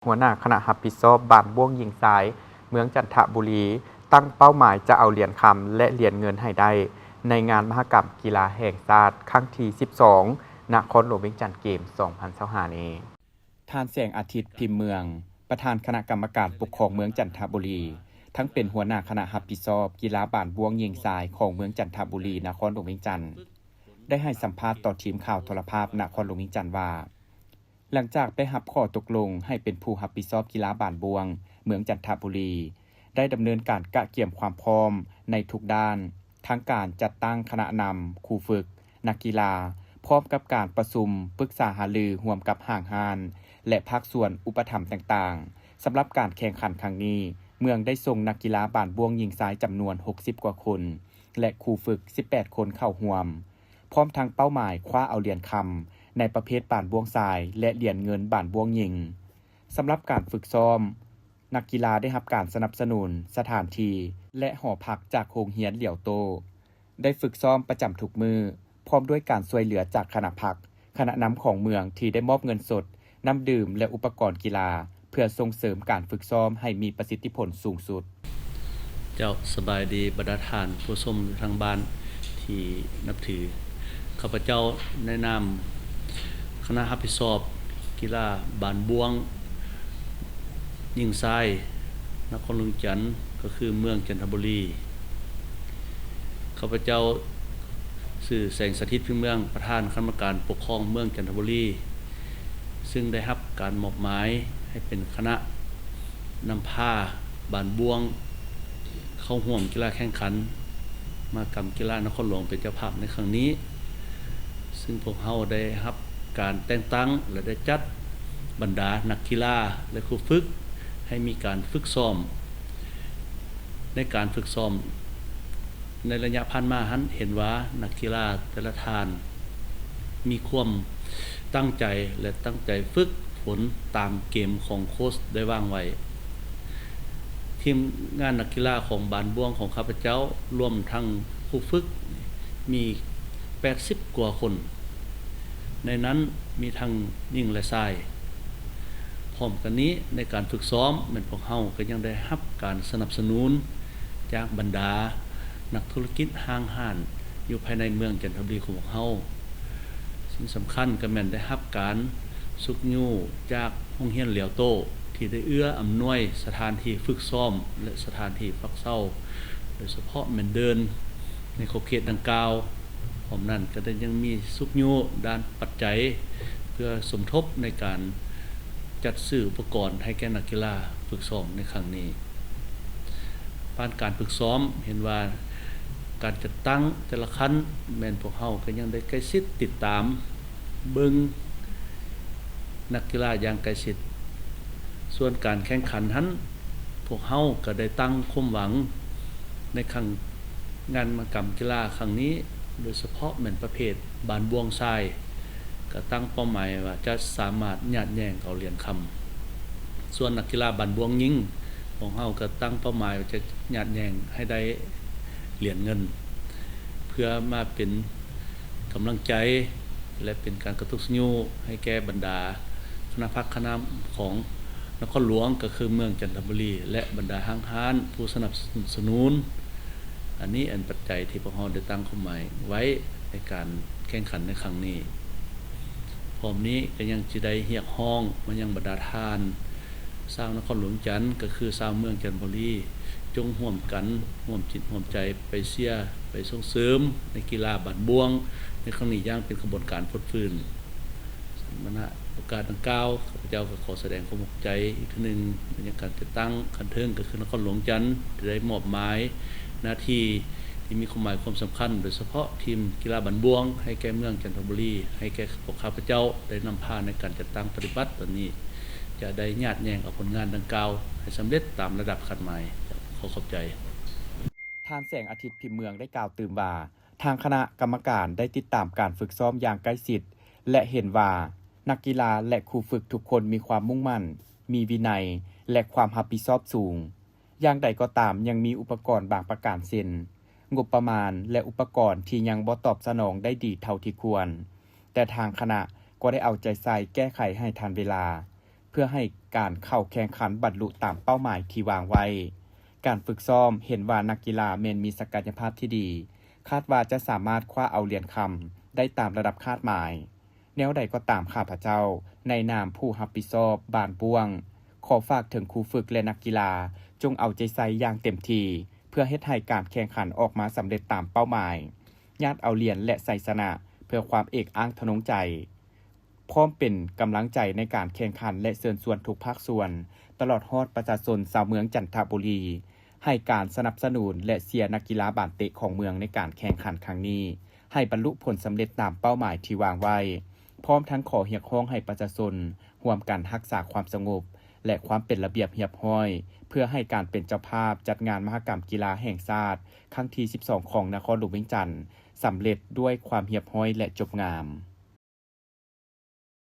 ຫົວໜ້າຄະນະຮັບຜິດຊອບບ້ານບ້ວງຍິງຊາຍ ເມືອງຈັນທະບູລີ ຕັ້ງເປົ້າໝາຍຈະເອົາຫຼຽນຄຳ ແລະ ຫຼຽນເງິນໃຫ້ໄດ້ ໃນງານມະຫະກຳກິລາແຫ່ງຊາດຄັ້ງທີສິບສອງ ນະຄອນຫຼວງວຽງຈັນເກມ ສອງພັນຊາວຫ້ານີ້. ທ່ານ ແສງອາທິດ ພິມເມືອງ ປະທານຄະນະກຳມະການປົກຄອງເມືອງຈັນທະບູລີ ທັງເປັນຫົວໜ້າຄະນະຮັບຜິດຊອບກິລາບ້ານບ້ວງຍິງຊາຍຂອງເມືອງຈັນທະບູລີ ນະຄອນຫຼວງວຽງຈັນ ໄດ້ໃຫ້ສຳພາດຕໍ່ທີມຂ່າວໂທລະພາບນະຄອນຫຼວງວຽງຈັນວ່າ ຫຼັງຈາກໄດ້ຮັບຂໍ້ຕົກລົງໃຫ້ເປັນຜູ້ຮັບຜິດຊອບກິລາບ້ານບ້ວງເມືອງຈັນທະບູລີ ໄດ້ດຳເນີນການກະກຽມຄວາມພ້ອມໃນທຸກດ້ານ ທັງການຈັດຕັ້ງຄະນະນຳ, ຄູຝຶກ, ນັກກິລາ, ພ້ອມກັບການປະຊຸມປຶກສາຫາລືຮ່ວມກັບຫ້າງຮ້ານ ແລະ ພາກສ່ວນອຸປະຖຳຕ່າງໆ. ສຳລັບການແຂ່ງຂັນຄັ້ງນີ້, ເມືອງໄດ້ສົ່ງນັກກິລາບ້ານບ້ວງຍິງຊາຍຈຳນວນຫົກສິບກວ່າຄົນ ແລະ ຄູຝຶກສິບແປດຄົນເຂົ້າຮ່ວມ, ພ້ອມທັງເປົ້າໝາຍຄວ້າເອົາຫຼຽນຄຳໃນປະເພດບ້ານບ້ວງຊາຍ ແລະ ຫຼຽນເງິນບ້ານບ້ວງຍິງ. ສຳລັບການຝຶກຊ້ອມ, ນັກກິລາໄດ້ຮັບການສະໜັບສະໜູນສະຖານທີ່ ແລະ ຫໍພັກຈາກໂຮງຮຽນຫຼຽວໂຕ້, ໄດ້ຝຶກຊ້ອມປະຈຳທຸກມື້, ພ້ອມດ້ວຍການຊ່ວຍເຫຼືອຈາກຄະນະພັກ, ຄະນະນຳຂອງເມືອງທີ່ໄດ້ມອບເງິນສົດ, ນ້ຳດື່ມ ແລະ ອຸປະກອນກິລາ ເພື່ອສົ່ງເສີມການຝຶກຊ້ອມໃຫ້ມີປະສິດທິຜົນສູງສຸດ. ເຈົ້າ ສະບາຍດີບັນດາທ່ານຜູ້ຊົມຢູ່ທາງບ້ານທີ່ນັບຖື. ຂ້າພະເຈົ້າໃນນາມຄະນະຮັບຜິດຊອບກິລາບ້ານບ້ວງຍິງຊາຍ ນະຄອນຫຼວງວຽງຈັນ ກໍຄືເມືອງຈັນທະບູລີ. ຂ້າພະເຈົ້າຊື່ ແສງສະຖິດ ພິມເມືອງ ປະທານຄະນະກຳມະການປົກຄອງເມືອງຈັນທະບູລີ ຊຶ່ງໄດ້ຮັບການມອບໝາຍໃຫ້ເປັນຄະນະນຳພາບ້ານບ້ວງ ເຂົ້າຮ່ວມກິລາແຂ່ງຂັນມະຫະກຳກິລານະຄອນຫຼວງເປັນເຈົ້າພາບໃນຄັ້ງນີ້, ຊຶ່ງພວກເຮົາໄດ້ຮັບການແຕ່ງຕັ້ງ ແລະ ໄດ້ຈັດບັນດານັກກິລາ ແລະ ຄູຝຶກໃຫ້ມີການຝຶກຊ້ອມ. ໃນການຝຶກຊ້ອມໃນໄລຍະຜ່ານມາຫັ້ນ ເຫັນວ່ານັກກິລາແຕ່ລະທ່ານມີຄວາມຕັ້ງໃຈ ແລະ ຕັ້ງໃຈຝຶກຝົນຕາມເກມຂອງໂຄດໄດ້ວາງໄວ້. ທີມງານນັກກິລາຂອງບ້ານບ້ວງຂອງຂ້າພະເຈົ້າ ລວມທັງຄູຝຶກ ມີແປດສິບກວ່າຄົນ, ໃນນັ້ນມີທັງຍິງ ແລະ ຊາຍ. ພ້ອມກັນນີ້, ໃນການຝຶກຊ້ອມ ແມ່ນພວກເຮົາກໍຍັງໄດ້ຮັບການສະໜັບສະໜູນຈາກບັນດານັກທຸລະກິດຫ້າງຮ້ານຢູ່ພາຍໃນເມືອງຈັນທະບູລີຂອງພວກເຮົາ. ສິ່ງສຳຄັນກໍແມ່ນໄດ້ຮັບການຊຸກຍູ້ຈາກໂຮງຮຽນຫຼຽວໂຕ້ ທີ່ໄດ້ເອື້ອອຳນວຍສະຖານທີ່ຝຶກຊ້ອມ ແລະ ສະຖານທີ່ພັກເຊົາ, ໂດຍສະເພາະແມ່ນເດີ່ນໃນຂອບເຂດດັ່ງກ່າວ. ພ້ອມນັ້ນກໍໄດ້ຍັງມີຊຸກຍູ້ດ້ານປັດໄຈ ເພື່ອສົມທົບໃນການຈັດຊື້ອຸປະກອນໃຫ້ແກ່ນັກກິລາຝຶກຊ້ອມໃນຄັ້ງນີ້. ຜ່ານການຝຶກຊ້ອມ ເຫັນວ່າການຈັດຕັ້ງແຕ່ລະຂັ້ນ ແມ່ນພວກເຮົາກໍຍັງໄດ້ໃກ້ຊິດຕິດຕາມເບິ່ງນັກກິລາຢ່າງໃກ້ຊິດ. ສ່ວນການແຂ່ງຂັນຫັ້ນ ພວກເຮົາກໍໄດ້ຕັ້ງຄວາມຫວັງໃນຄັ້ງ ງານມະຫະກຳກິລາຄັ້ງນີ້, ໂດຍສະເພາະແມ່ນປະເພດບ້ານບ້ວງຊາຍ, ກໍຕັ້ງເປົ້າໝາຍວ່າຈະສາມາດຍາດແຍ່ງເອົາຫຼຽນຄຳ. ສ່ວນນັກກິລາບ້ານບ້ວງຍິງ, ພວກເຮົາກໍຕັ້ງເປົ້າໝາຍວ່າຈະຍາດແຍ່ງໃຫ້ໄດ້ຫຼຽນເງິນ ເພື່ອມາເປັນກຳລັງໃຈ ແລະ ເປັນການກະຕຸກຊຸກຍູ້ໃຫ້ແກ່ບັນດາຄະນະພັກຄະນະຂອງນະຄອນຫຼວງ ກໍຄືເມືອງຈັນທະບູລີ ແລະ ບັນດາຫ້າງຮ້ານຜູ້ສະໜັບສະໜູນ. ອັນນີ້ແມ່ນປັດໄຈທີ່ພວກເຮົາໄດ້ຕັ້ງຄວາມໝາຍໄວ້ໃນການແຂ່ງຂັນໃນຄັ້ງນີ້. ພ້ອມນີ້ກໍຍັງຈະໄດ້ຮຽກຮ້ອງມາຍັງບັນດາທ່ານຊາວນະຄອນຫຼວງຈັນ ກໍຄືຊາວເມືອງຈັນທະບູລີ ຈົ່ງຮ່ວມກັນຮ່ວມຈິດຮ່ວມໃຈໄປເຊຍ ໄປສົ່ງເສີມໃນກິລາບ້ານບ້ວງໃນຄັ້ງນີ້ຢ່າງເປັນຂະບວນການຟົດຟື້ນ. ສຳລັບໂອກາດດັ່ງກ່າວ ຂ້າພະເຈົ້າກໍຂໍສະແດງຄວາມຂອບໃຈອີກເທື່ອໜຶ່ງໄປຍັງການຈັດຕັ້ງຂັ້ນເທິງ ກໍຄືນະຄອນຫຼວງຈັນ ທີ່ໄດ້ມອບໝາຍໜ້າທີ່ທີ່ມີຄວາມໝາຍຄວາມສຳຄັນ, ໂດຍສະເພາະທີມກິລາບ້ານບ້ວງ ໃຫ້ແກ່ເມືອງຈັນທະບູລີ, ໃຫ້ແກ່ພວກຂ້າພະເຈົ້າໄດ້ນຳພາໃນການຈັດຕັ້ງປະຕິບັດ. ຕອນນີ້ຈະໄດ້ຍາດແຍ່ງເອົາຜົນງານດັ່ງກ່າວໃຫ້ສຳເລັດຕາມລະດັບຄາດໝາຍ. ຂໍຂອບໃຈ. ທ່ານ ແສງອາທິດ ພິມເມືອງ ໄດ້ກ່າວຕື່ມວ່າ ທາງຄະນະກຳມະການໄດ້ຕິດຕາມການຝຶກຊ້ອມຢ່າງໃກ້ຊິດ ແລະ ເຫັນວ່ານັກກິລາ ແລະ ຄູຝຶກທຸກຄົນມີຄວາມມຸ່ງໝັ້ນ, ມີວິໄນ ແລະ ຄວາມຮັບຜິດຊອບສູງ. ຢ່າງໃດກໍຕາມ, ຍັງມີອຸປະກອນບາງປະການ ເຊັ່ນ ງົບປະມານ ແລະ ອຸປະກອນທີ່ຍັງບໍ່ຕອບສະໜອງໄດ້ດີເທົ່າທີ່ຄວນ, ແຕ່ທາງຄະນະກໍໄດ້ເອົາໃຈໃສ່ແກ້ໄຂໃຫ້ທັນເວລາ. ເພື່ອໃຫ້ການເຂົ້າແຂ່ງຂັນບັນລຸຕາມເປົ້າໝາຍທີ່ວາງໄວ້. ການຝຶກຊ້ອມເຫັນວ່ານັກກິລາແມ່ນມີສັກກະຍະພາບທີ່ດີ, ຄາດວ່າຈະສາມາດຄວ້າເອົາຫຼຽນຄຳໄດ້ຕາມລະດັບຄາດໝາຍ. ແນວໃດກໍຕາມ, ຂ້າພະເຈົ້າ ໃນນາມຜູ້ຮັບຜິດຊອບບ້ານບ້ວງ ຂໍຝາກເຖິງຄູຝຶກ ແລະ ນັກກິລາ, ຈົ່ງເອົາໃຈໃສ່ຢ່າງເຕັມທີ່ ເພື່ອເຮັດໃຫ້ການແຂ່ງຂັນອອກມາສຳເລັດຕາມເປົ້າໝາຍ, ຍາດເອົາຫຼຽນ ແລະ ໄຊຊະນະ ເພື່ອຄວາມເອກອ້າງທະນົງໃຈ. ພ້ອມເປັນກຳລັງໃຈໃນການແຂ່ງຂັນ ແລະ ເຊີນຊວນທຸກພາກສ່ວນ, ຕະຫຼອດຮອດປະຊາຊົນຊາວເມືອງຈັນທະບູລີ ໃຫ້ການສະໜັບສະໜູນ ແລະ ເຊຍນັກກິລາບານເຕະຂອງເມືອງໃນການແຂ່ງຂັນຄັ້ງນີ້ ໃຫ້ບັນລຸຜົນສຳເລັດຕາມເປົ້າໝາຍທີ່ວາງໄວ້, ພ້ອມທັງຂໍຮຽກຮ້ອງໃຫ້ປະຊາຊົນຮ່ວມກັນຮັກສາຄວາມສະຫງົບ ແລະ ຄວາມເປັນລະບຽບຮຽບຮ້ອຍ, ເພື່ອໃຫ້ການເປັນເຈົ້າພາບຈັດງານມະຫະກຳກິລາແຫ່ງຊາດຄັ້ງທີສິບສອງ ຂອງນະຄອນຫຼວງວຽງຈັນ ສຳເລັດດ້ວຍຄວາມຮຽບຮ້ອຍ ແລະ ຈົບງາມ.